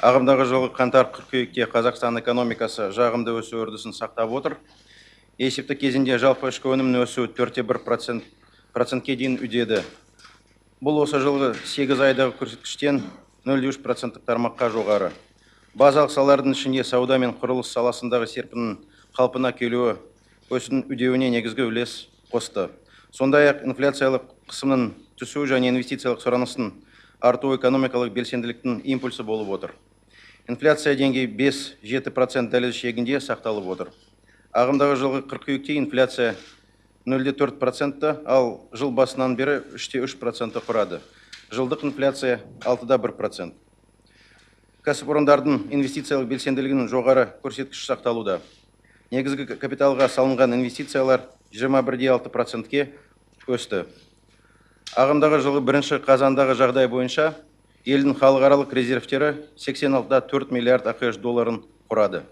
Ағымдағы жылғы қаңтар-қыркүйекте Қазақстан экономикасы жағымды өсу үрдісін сақтап отыр. Есепті кезеңде жалпы ішкі өнімнің өсуі 4,1 процентке дейін үдеді. Бұл осы жылғы 8 айдағы көрсеткіштен 0,3 проценттік тармаққа жоғары. Базалық салалардың ішінде сауда мен құрылыс саласындағы серпіннің қалпына келуі өсудің үдеуіне негізгі үлес қосты. Сондай-ақ инфляциялық қысымның түсуі және инвестициялық сұраныстың артуы экономикалық белсенділіктің импульсі болып отыр. Инфляция деңгейі 5-7% дәліз шегінде сақталып отыр. Ағымдағы жылғы қыркүйекте инфляция 0,4 процентті, ал жыл басынан бері 3,3 процентті құрады. Жылдық инфляция 6,1%. Кәсіпорындардың инвестициялық белсенділігінің жоғары көрсеткіші сақталуда. Негізгі капиталға салынған инвестициялар 21,6 процентке өсті. Ағымдағы жылғы бірінші қазандағы жағдай бойынша елдің халықаралық резервтері 86,4 миллиард АҚШ долларын құрады.